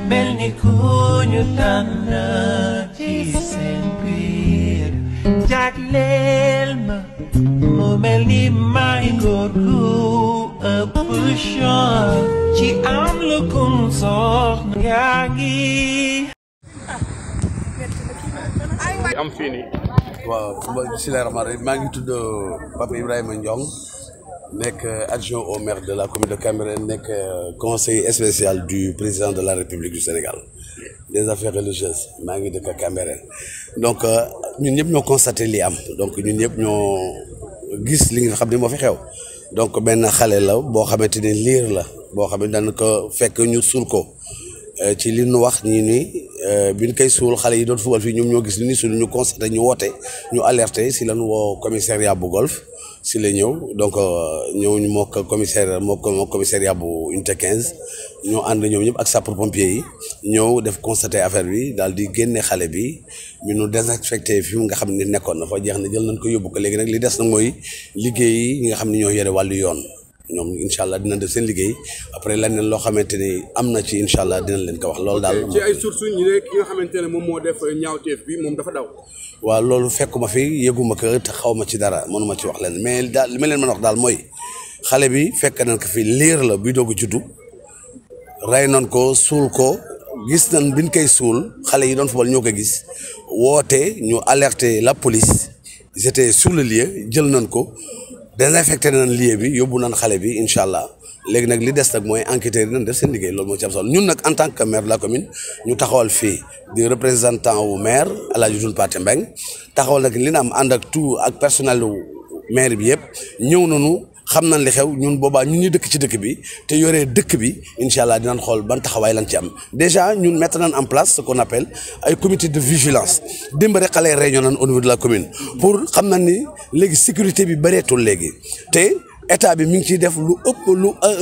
Melni kunyu tanda ci sen bir jaglel ma mo melni may gogu apushan ci am lu kun sox yaangi am fini waaw bismillahirrahmanirrahim maa ngi tudd Papa Ibrahima Ndiong nekk adjoint au maire de la commune de Cambérène nekk conseiller spécial du président de la République du Sénégal des affaires religieuses maa ngi dëkk Cambérène donc ñun ñëpp ñoo constaté li am donc ñun ñëpp ñoo gis li nga xam ne moo fi xew donc benn xale la boo xamante ni liir la boo xam ne dañ ko fekk ñu suul ko ci li ñu wax ñii ni biñ koy suul xale yi doon fubal fii ñoom ñoo gis li ni suul ñu constaté ñu woote ñu alerté si lañu woo commissariat bu Golf si la ñëw donc ñëw ñu moo commissariat bu unité 15 ñoo ànd ñoom ñëpp ak sapeur pompier yi ñëw def constaté affaire bi daal di génne xale bi ñu nu désinfecté fi nga xam ne nekkoon na fa jeex na jël nañ ko yóbbu ko léegi nag li des nag mooy liggéey yi nga xam ne ñoo yore wàllu yoon ñoom incha allah dinañ def seen liggéey après leneen loo xamante ni am na ci incha allah dinañ leen ko wax loolu daal. ci ay sources ñu ne ki nga xamante ne moom moo def ñaawteef bi moom dafa daw. waaw loolu fekkuma fi yëguma ko te xaw ma ci dara mënuma ci wax leen mais daal li ma leen mën a wax daal mooy xale bi fekk nañ ko fi liir la buy doog a juddu rey nañ ko suul ko gis nañ biñ koy suul xale yi doon fubal ñoo ko gis woote ñu alerté la police ils étaient sur le lieu jël nañ ko. désinfecté nañ lieu bi yóbbu nañ xale bi incha allah léegi nag li des nag mooy enquêteurs yi nañ def seen liggéey loolu moo ci am solo ñun nag en tant que maire de la commune ñu taxawal fii di représentant wu maire El Hadj Doudou Pathé Mbeng taxawal nag li na am ànd ak tout ak personnel wu maire bi yëpp ñëw nañu xam nañ li xew ñun boobaa ñun ñu dëkk ci dëkk bi te yoree dëkk bi incha allah dinañ xool ban taxawaay lañ ci am déjà ñun mettre nañ en place ce qu'on appelle ay comité de vigilance démb rek xale réunion nañ au niveau de la commune pour xam nañ ni léegi sécurité bi bëreetul léegi te état bi mi ngi ciy def lu ëpp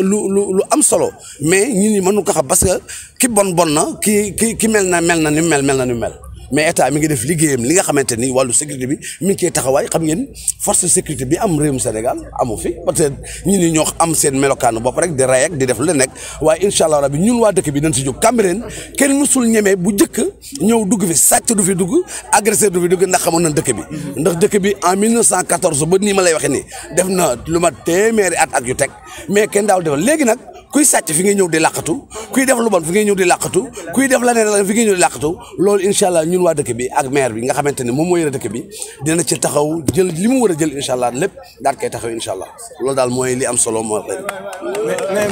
lu am solo mais ñi ñi mënu ko xam parce que ki bon na ki mel na ni mel mais état mi ngi def liggéeyam li nga xamante ni wàllu sécurité bi mi ngi koy taxawaay xam ngeen force de sécurité bi am réewum Sénégal amu fi peut-être ñi ni ñoo am seen melokaanu bopp rek di rey ak di def lu nekk waaye incha allah rabbi ñun waa dëkk bi dañ si jóg Cambérène kenn mësul ñemee bu njëkk ñëw dugg fi sàcc du fi dugg agresseur du fi dugg ndax xamoon nañ dëkk bi ndax dëkk bi en 1914 ba nii ma lay waxee nii def na lu ma téeméeri at ak yu teg mais kenn daaw defal léegi nag kuy sàcc fi ngay ñëw di làqatu kuy def lu bon fi ngay ñëw di làqatu kuy def leneen fi ngay ñëw di làqatu loolu incha allah ñun waa dëkk bi ak maire bi nga xamante ne moom moo yore dëkk bi dina ci taxaw jël li mu war a jël incha allah lépp daal koy taxaw incha allah loolu daal mooy li am solo moo wax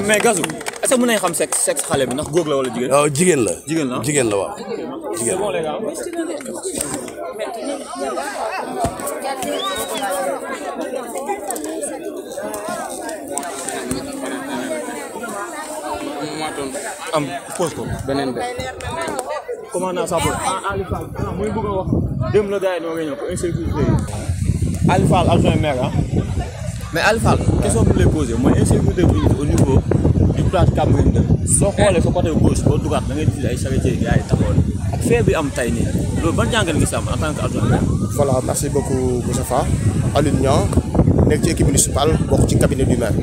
mais Gazou est-ce que mën nañ xam sexe xale bi ndax góor la wala jigéen. waaw jigéen la. jigéen la waaw jigéen am pose ko beneen bi commandant Sabo Ali Fall muy bëgg a wax dem la gars yi ñoo ngi ñëw ko insécurité Ali Fall adjoint maire mais Ali Fall question bi lay posé mooy insécurité bi au niveau du place Cambérène soo xoolee sa côté gauche boo dugaat da ngay gis ay charretiers gars yi taxawal ak fee bi am tey nii loolu ban jàngal nga si am en tant que adjoint maire. Voilà, merci beaucoup Moustapha Alioune Niang nekk ci équipe municipale bokk ci cabinet du maire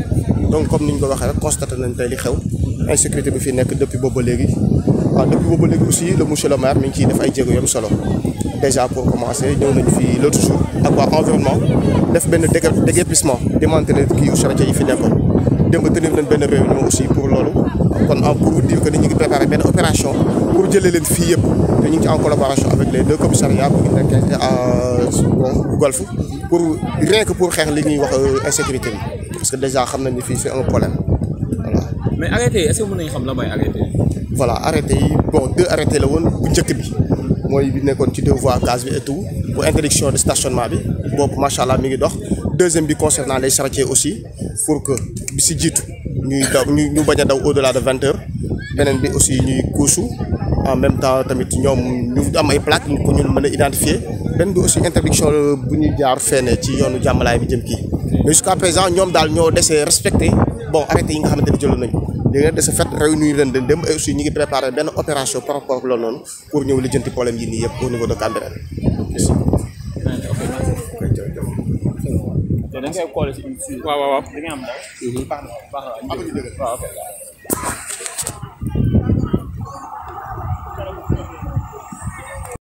donc comme ni ñu ko waxee rek constaté nañ tey li xew insécurité bi fi nekk depuis boobu ba léegi depuis boobu ba léegi aussi le monsieur le maire mi ngi ciy def ay jéego yu am solo déjà pour commencer ñëw nañu fi l'autre jour ak waa environnement def benn déguerpissement démantelé kii charretier yi fi nekkoon démb tenir nañ benn réunion aussi pour loolu kon pour vous dire que ni ñu ngi préparé benn opération pour jëlee leen fii yëpp te ñu ngi ci en collaboration avec les deux commissariats bu ñu nekkee bu Golf pour rien que pour xeex li ñuy wax insécurité bi parce que déjà xam nañ ni fii c'est un problème voilà. mais arrêté yi est-ce que mën nañu xam la may arrêté. voilà arrêté yi bon 2 arrêté la woon bu njëkk bi mooy bi nekkoon ci 2 voies gaz bi et tout pour interdiction de stationnement bi boobu macha allah mi ngi dox deuxième bi concernant les charretiers aussi pour que bi si jiitu ñuy daw ñu bañ a daw au-delà de 20 heures beneen bi aussi ñuy kuusu en même temps tamit ñoom ñu am ay plaques pour ñu mën a identifier beneen bi aussi interdiction bu ñuy jaar feene ci yoonu jàmmalaay bi jëm kii mais jusqu'à présent ñoom daal ñoo desee respecté bon arrêté yi nga xamante ni jëloon nañu léegi nag de ce fait réunir leen dem et aussi ñu ngi préparé benn opération par rapport ak loolu noonu pour ñëw lijjanti problème yi nii yëpp au niveau de Cambérène. da ngay xool si waaw da ngay am daal. baax na baax na